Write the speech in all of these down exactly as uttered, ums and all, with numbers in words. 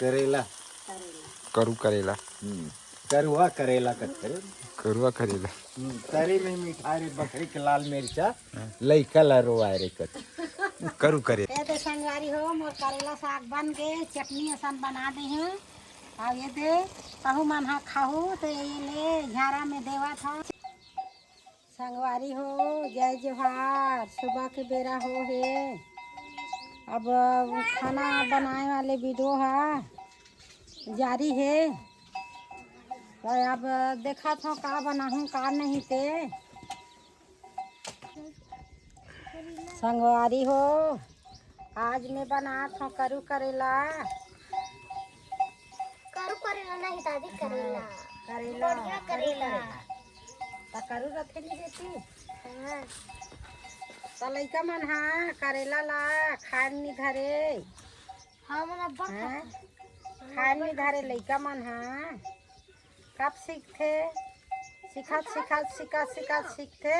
करेला। करेला। करू करेला। हम्म, करुआ करेला कथे। करुआ करेला। हम्म, तरी में मिठाय रे, बकरी के लाल मिर्चा, हाँ। लइका ला रोवाय रे कथे। करू करेला। ए दे संगवारी हो, मोर करेला साग बन गे, चटनी असन बना दे हूँ। अउ ए दे, कहू मन हा खाहू, तो ए ले झारा में देवत हूँ। संगवारी हो, जय जोहार। सुबह के बेरा हो हे। अब खाना बनाए वाले वीडियो हा जारी हे। तो अब देखत हो का बनाहूँ, का नहीं ते। संगवारी हो, आज मैं बनात हूँ करू करेला। करू करेला नहीं दादी, करेला। हाँ, करेला, बढ़िया करू करेला। करेला। त करू रथे नहीं बेटी? हाँ। त लइका मन हा करेला ला खान नहीं धरे। हाँ, मन अब्बड़ हाँ? खाथे। खान नहीं धरे लइका मन हा। कब सीखथे? सिखत, सिखत, सिखत, सिखत सीखथे।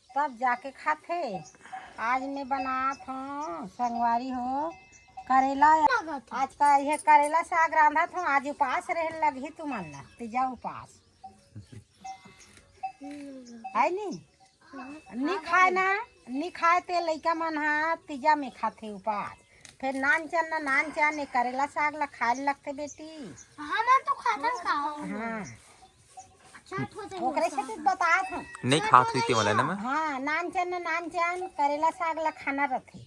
तब जाके खाथे। आज मैं बनात हूँ संगवारी हो करेला। आज का ये करेला साग रांधत हूँ। आज उपास रहे लगही तुमन ला, तीजा उपास। है नी? नी खाए ना, नी खाए ते लइका मन हा तीजा में खाथे उपास। फिर नान चन ना, नान चन, ये करेला साग ला खाए लगथे बेटी। हमन तो खाथन का। हाँ। ओकरे सेती बतात हूँ। नहीं खात हुई ते वाला ना मैं। हाँ, नान चन, नान चन, करेला साग ला खाना रथे।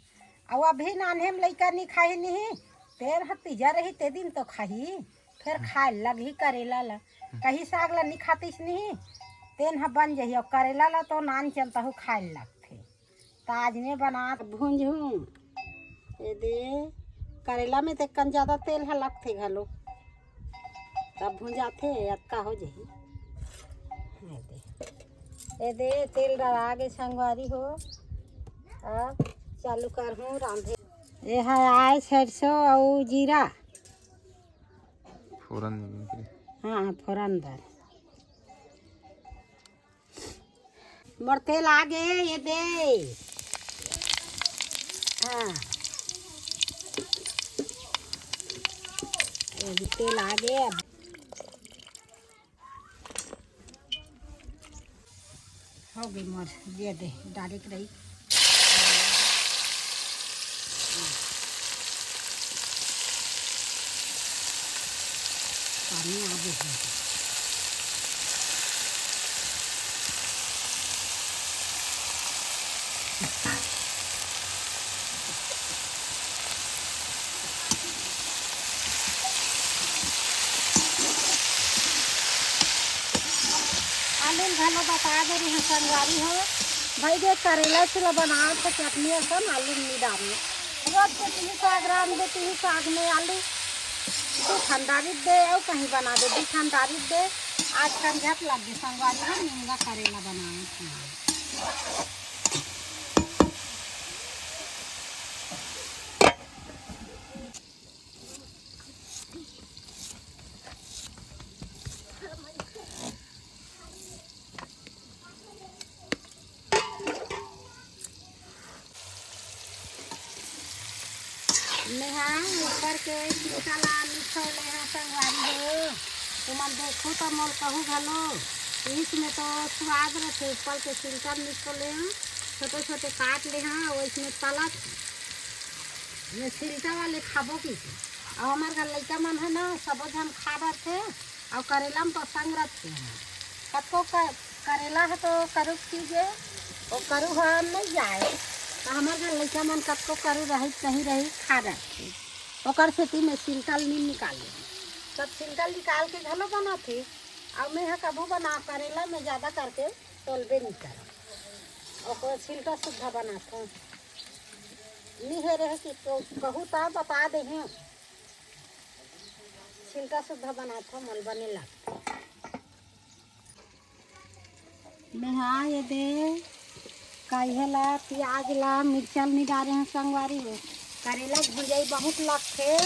अउ अभी नान्हे में लइका नहीं खाही नहीं, तेन ह तीजा रही ते दिन तो खाही, फिर खाए लगही करेला ला। कहीं साग ला नहीं खातिस नहीं, तेन ह बन जही। अउ करेला ला तो नान चन तहु खाए लगथे। त आज मैं बनात भूंजहूँ। ए दे, करेला में ते कन ज्यादा तेल ह लगथे घलो, तब भुंजाथे, अतका हो जाही। ए दे, ए दे, तेल डरा गे संगवारी हो। अब चालू करहूँ रांधे। ए है आय सरसों अउ जीरा। फोरन। हाँ, फोरन बर। मोर तेल आ गे, ए दे। हाँ। ए दे, तेल आ गे अब। हो गे मोर, ए दे, डाले के रही। पानी आ गे हे। आलू ल घलो बता दे रही हूँ संगवारी हो, भाई दे करेला चूल्हा बनाओ तो चटनी असन आलू नहीं डालना। रोज के तुही साग रांध दे, तुही साग में आलू दू ठन डारी दे, अउ कहीं बना दे, दू ठन डारी दे। आज कन झट लग गए संगवारी हो, निमगा करेला बनाए थे। मेहा ऊपर के छिलका ला निखोले हंव संगवारी हो। तुमन देखहू त मोला कहू घलो। इसमें तो स्वाद रथे। ऊपर के छिलका निखोले हंव, छोटे छोटे काट ले हंव, अउ इसमें तलत हंव। ये छिलका वाले खाबो कहिके। अउ हमर घर लइका मन ह ना, सबो झन खा डरथे। अउ करेला म तो संग रथे। कतको क-, करेला ह तो करू चीज ए, ओ करू ह नइ जाए। त हमर घर लइका मन कतको करू रही, नहीं रही, खा डरथे। ओकर सेती में छिलका ल नी निकाले। तब छिलका ल निकाल के घलो बनाथे। अउ मैं ह कभू बना करेला में जादा करके तोलबे नी करंव। ओकर छिलका सुद्धा बनाथंव। नी हे रहे कि तो कहू त बता देहूँ। छिलका सुद्धा बनाथंव, मोला बने लागथे। मेहा ए दे, कइहे ला, पियाज ला, मिर्चा ल नी डारे हंव संगवारी हो। करेला के भुंजई बहुत लगथे,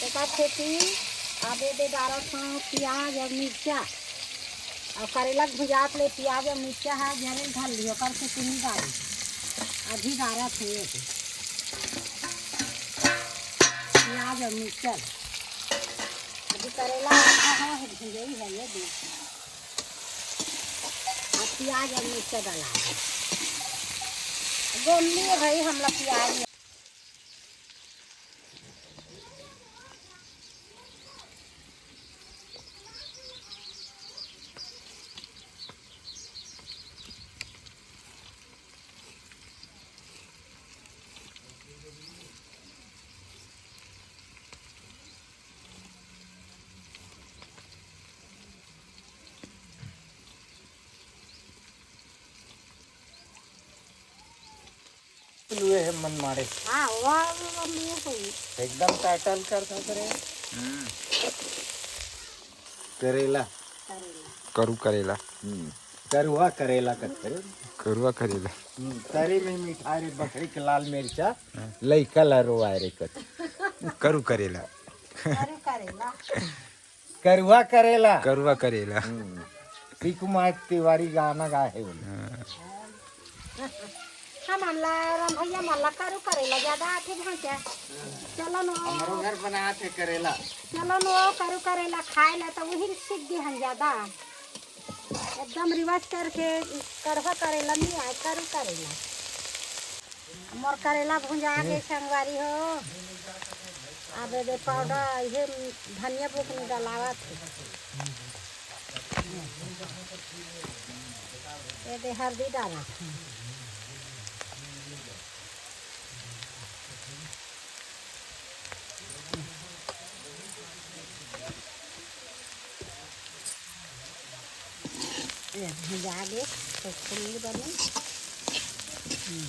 तेकर सेती अब ए दे डारत हंव पियाज अउ मिर्चा। अउ करेला के भुंजात ले पियाज अउ मिर्चा ह जरे ल धर लिही, ओकर सेती नी डारे हंव। अभी डारत हंव ए दे। प्याज और मिर्चा, अभी करेला रखा है, भुंजई है ये दे। अब प्याज और मिर्चा डाला है। गोमनी है भाई, हमला प्याज। लुए हे मन मारे। हाँ, वाह, वाह, वाह, लुए होई। एकदम टाइटल कर था करे। हम्म। करेला। करेला। करू करेला। हम्म। करुआ करेला कथे। करुआ करेला। हम्म, तरी में मिठाई रे, बकरी के लाल मिर्चा, हाँ। लइका ला रोवाए रे कथे। करू करेला। करू करेला। करुआ करेला। करुआ करेला। हम्म। श्री कुमार तिवारी गाना गाए हे बोले। हाँ। हमन ला, राम भैया मन ला करू करेला ज्यादा आथे भांचा। चलो न वो, हमरो घर बनात हे करेला। चलो न वो करू करेला खाए ला, त उही सीख गे हन ज्यादा। एकदम रिवर्स करके कड़वा करेला नहीं आए, करू करेला। मोर करेला भुंजा गे संगवारी हो। अब एदे पाउडर, ये धनिया बुकनी डलावत हे। एदे हरदी डालत हे। ए, भुंजा गे, तो फूल बने। हम्म।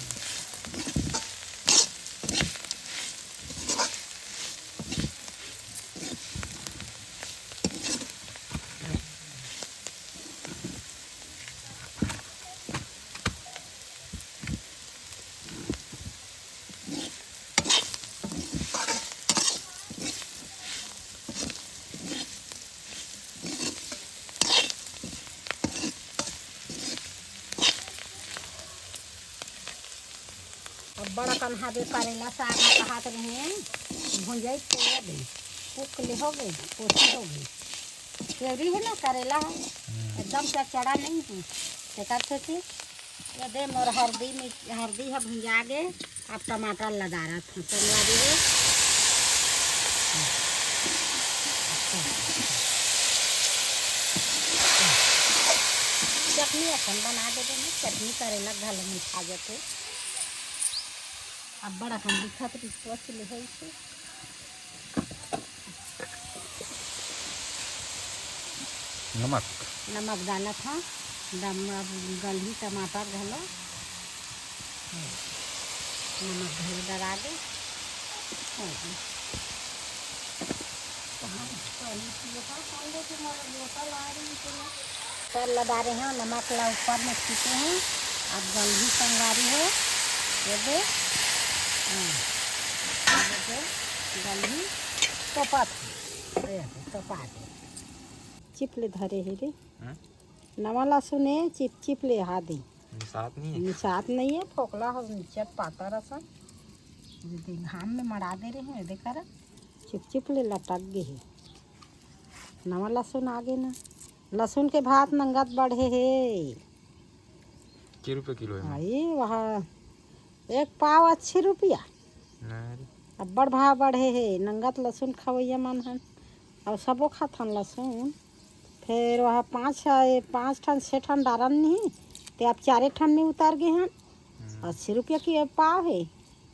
अब्बड़ अकन हाबे करेला साग ह कहत रहें, भुंजई तेल दे, कुक ले होगे, पोथी होगे। केवरी हे ना करेला ह, हम्म। एकदम चरचरा नहीं हे, तेकर सेती एदे मोर हरदी में, हरदी ह भुंजा गे, अब टमाटर ला डारत हूँ, संगवारी हो। चटनी असन बना देबे ना, चटनी करेला घलो मीठा जथे। अब्बड़ अकन दिखत रिपोर्ट ले होइसे। नमक। नमक डालत हव। दम अब गलही टमाटर घलो। नमक घलो डरा दे। तेल ला डारे हव, नमक ला ऊपर में छीटे हव। अब गलही संगवारी हो, ये दे। हाँ। ये दे, गलही तोपत हे। ये दे, तोपा दे। चिप ले धरे हे रे। हम्म? नवा लहसुन हे, चिप चिप ले हादी। निसात नहीं है? निसात नहीं है, फोकला हो, निचत पातर असन। ये दे, घाम में मड़ा दे रहे हैं, ये दे करा। चिप चिप ले लटक गे हे। नवा लहसुन आ गे ना। लहसुन के भात नंगत बढ़े हे। के रुपये किलो है? भाई, वहाँ एक पाव अस्सी रुपया। नहीं रे। अब्बड़ भाव बढ़े हे, नंगत लहसुन खवैया मन हन। अउ सबो खाथन लहसुन। फेर वहाँ पाँच, पाँच ठन, छः ठन डारन नहीं, ते अब चारे ठन में उतर गे हन। हम्म। अस्सी रुपया की पाव हे।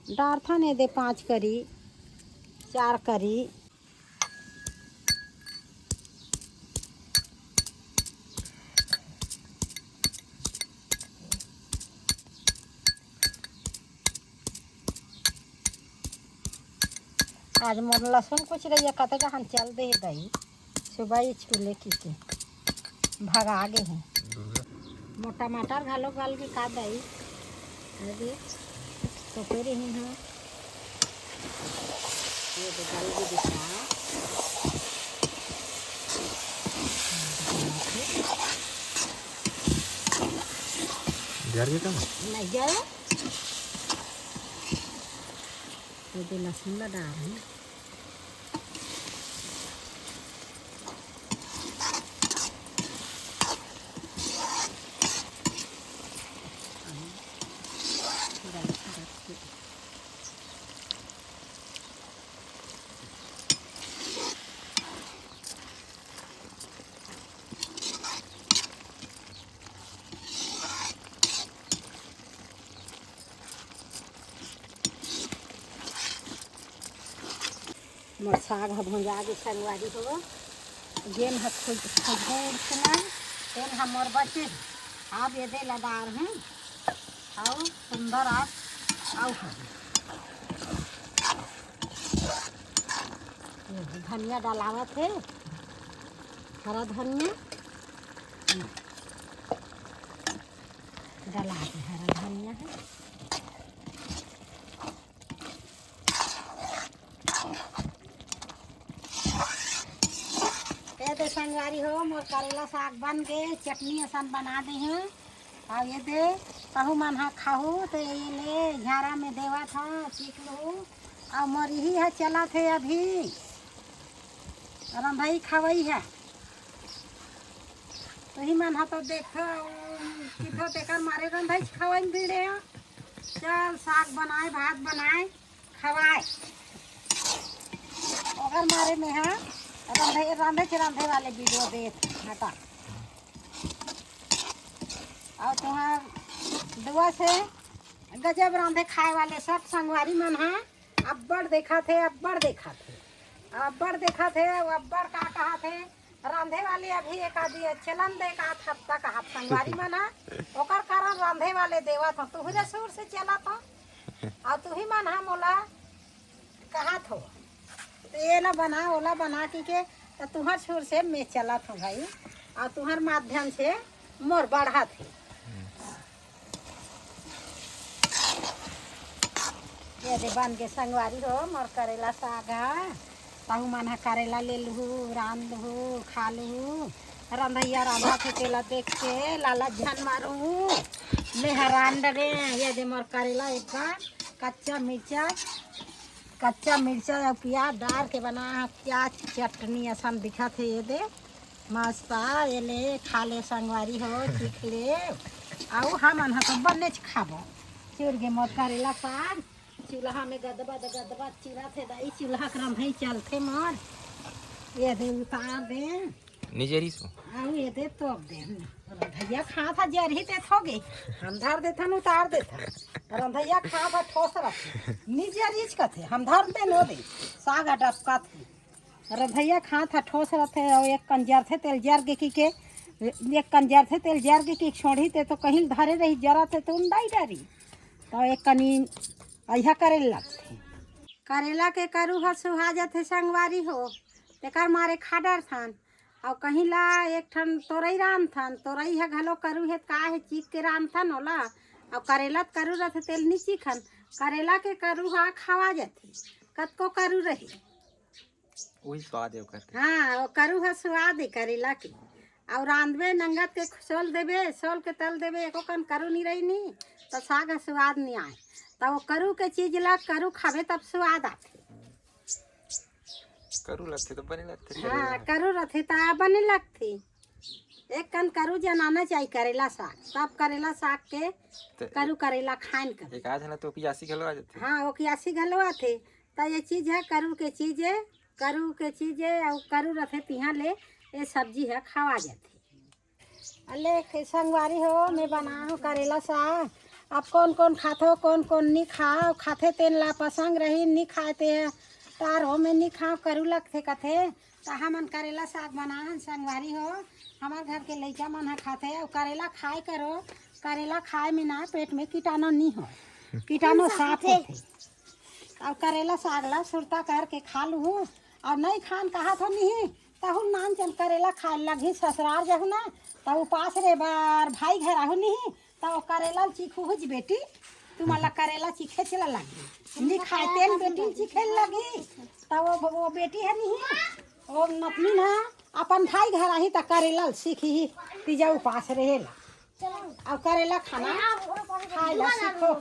डारथन एदे पाँच करी, चार करी। आज मोर लहसुन कुछ रहिया कते का हम चल दे दई। सुबह ही छूले की के भगा गे हे। मोर टमाटर घलो गल गे का दई। अरे, तो फिर ही हूँ। ये तो गल गे दिखा। जर गे का? नहीं जर। ये दे लहसुन ला डाल रही। मोर साग ह भुंजा गे संगवारी हो। जेन ह खुद खुद उड़सना, तेन ह मोर बचे। अब ये दे लदार हूँ। अउ सुंदर आप अउ हरी। ये धनिया डालावत हे, हरा धनिया डाला के, हरा धनिया है। ये दे संगवारी हो, मोर करेला साग बन गे, चटनी असन बना दे हूँ। अउ ये दे, कहू मन हा खाहू, तो ये ले झारा में देवत हा, चीख लू। अउ मोर इही हा चलत हे अभी, रंधई खवई हा। तुही मन हा तो देखो, किथो तेकर मारे रंधई खवई में भिड़े हा। चल, साग बनाए, भात बनाए, खवाए। ओकर मारे में हा रंधे, रंधे के रंधे वाले वीडियो देत हटा। अउ तुहार दुआ से गजब रंधे खाए वाले सब संगवारी मन हा अब्बड़ देखत हे, अब्बड़ देखत हे, अब्बड़ देखत हे, अउ अब्बड़ का कहत हे, रंधे वाले अभी एक आदि चलन दे का हफ्ता का हफ्ता संगवारी मन हा, ओकर कारण रंधे वाले देवत हो, तुहरे सुर से चलत हो, अउ तुही मन हा मोला कहत हो, तो ये ला बना, ओला बना की के, तो तुहर सुर से मैं चलत हो भाई, अउ तुहर माध्यम से मोर बढ़त हे। ये दे बन के संगवारी हो, मोर करेला साग हा। तहु मन हा करेला ले लुहू, रांध लुहू, खा लुहू। रंधैया रांधत हे, तेला देख के लालच झन मारू। मैं हा रांध डरे। ये दे मोर करेला एक बार कच्चा मिर्चा, कच्चा मिर्चा अउ प्याज डार के बना हा, प्याज चटनी असन दिखत हे। ये दे मस्त, ये ले खा ले संगवारी हो, चीख ले। अउ हमन ह तो बनेच खाबो। चुर गे मोर करेला साग, चूल्हा में गदबद गदबद चुरत हे दाई, चूल्हा के रंधई चलथे मोर। ये दे उतार दे। निजरिस हो। अउ ये दे तोप दे। रंधैया खात हा जरही ते थोगे। हम धर देथन, उतार देथन। रंधैया खात हा ठोस रथे। निजरिस कथे, हम धर दे नो दे। साग डबकत हे। रंधैया खात हा ठोस रथे, अउ एक कन जरथे तेल जर गे की के, एक कन जरथे तेल जर गे की छोड़ही ते तो कहीं धरे रही, जरत हे तो उंडाई डरी। तो एक कनी अइहा करे लगथे। करेला के करू ह सुहा जथे संगवारी हो, तेकर मारे खा डरथन। अउ कहीं ला एक ठन तोरई रांधथन, तोरई ह घलो करू हे, का हे चीख के रांधथन ओला। अउ करेला त करू रथे, तेल नी चीखन। करेला के करू ह खवा जथे, कतको करू रही। वही स्वाद है ओकर के। हाँ, वो करू ह स्वाद है करेला के। अउ रांधबे, नंगत के सोल देबे, सोल के तल देबे, एको कन करू नी रही नी, तो साग ह स्वाद नी आए। तो वो करू के चीज ला करू खाबे तब स्वाद आथे। करू लगथे तो बने लगथे, हाँ, करेला। करू रथे त बने लगथे। एक कन करू जनाना चाहिए करेला साग, तब करेला साग के त करू करेला खान कर। एक आध ना तो ओकियासी घलो आ जाथे। हाँ, ओकियासी घलो आथे। त ये चीज है, करू के चीज है, करू के चीज है, अउ करू रथे तिहाँ ले ये सब्जी है खावा जाथे। अले के संगवारी हो, मैं बना हूँ करेला साग। अब कौन कौन खाथो, कौन कौन नी खाओ, खाथे तेन ला पसंद रही, नी खाए ते तार हो, मैं नी खाओ, करू लगथे कथे। त हमन करेला साग बना हन संगवारी हो। हमार घर के लइका मन ह खाथे, अउ करेला खाए करो, करेला खाए में ना पेट में कीटाणु नी हो, कीटाणु साफ होथे। अउ करेला साग ला सुरता करके खा लूहू, अउ नहीं खान कहा थो नहीं, तहु नान चल करेला खाए लगही, ससुरार जहू ना, त उपास रे बार भाई घर आहू नहीं, त ओ करेला ल चीखू हुज बेटी, तुमन ला करेला चीखे चला लगी, नहीं खाए तेन बेटी ल चीखे लगी, त वो, वो बेटी है नहीं, वो नतनी ना अपन भाई घर आही त करेला ल सीखी, तीजा उपास रहेला। अउ करेला खाना खाए ला सीखो।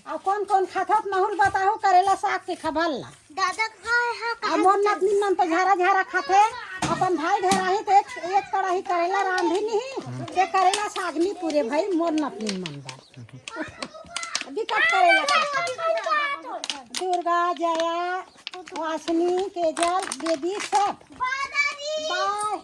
अउ कौन कौन खाथो त नहुल बताहू करेला साग के खबर ला। दादा खाए हा अउ मोर नतनी मन तो झारा झारा खाथे। अपन भाई घर आही त एक, एक कड़ाही करेला रांधी नहीं, ते करेला साग नी पूरे भाई मोर नतनी मन बर। दिक्कत करेला खाथे। दुर्गा, जया, वासनी, केजल, बेबी सब। बाय।